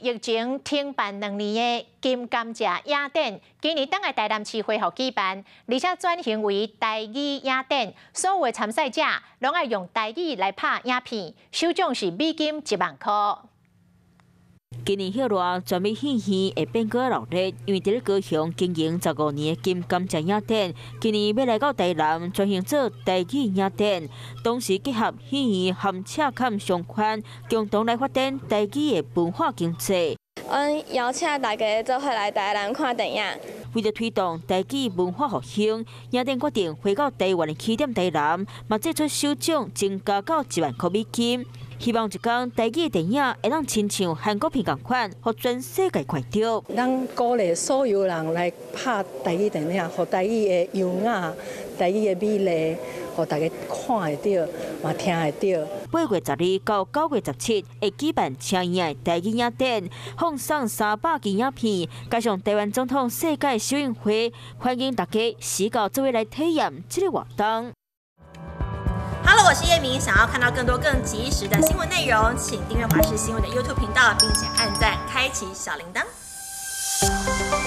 疫情停辦2年的金甘蔗影展，今年轉來台南市恢復舉辦，而且轉型為台語影展，所有的參賽者攏愛用台語來拍影片，首獎是美金1萬箍。今年歇熱，全美戲院會變閣鬧熱，因為佇咧高雄經營15年的金甘蔗影展，今年欲來到台南轉型做台語影展，同時結合戲院和赤崁商圈，共同來發展台語的文化經濟。阮邀請大家做伙來台南看電影。為著推動台語文化復興，影展決定回到台灣的起點台南，嘛祭出首獎增加到1萬箍美金。希望一工台語電影會當親像韓國片仝款，予全世界看著。咱鼓勵所有人來拍台語電影，予台語的優雅、台語的美麗，予大家看會著，嘛聽會著。8月12到9月17會舉辦青影的台語影展，放送300支影片，加上台灣總統世界首映會，歡迎大家時到做伙來體驗這個活動。 Hello，我是葉明，想要看到更多更及時的新聞內容，請訂閱華視新聞的 YouTube 頻道，並且按讚，開啟小鈴鐺。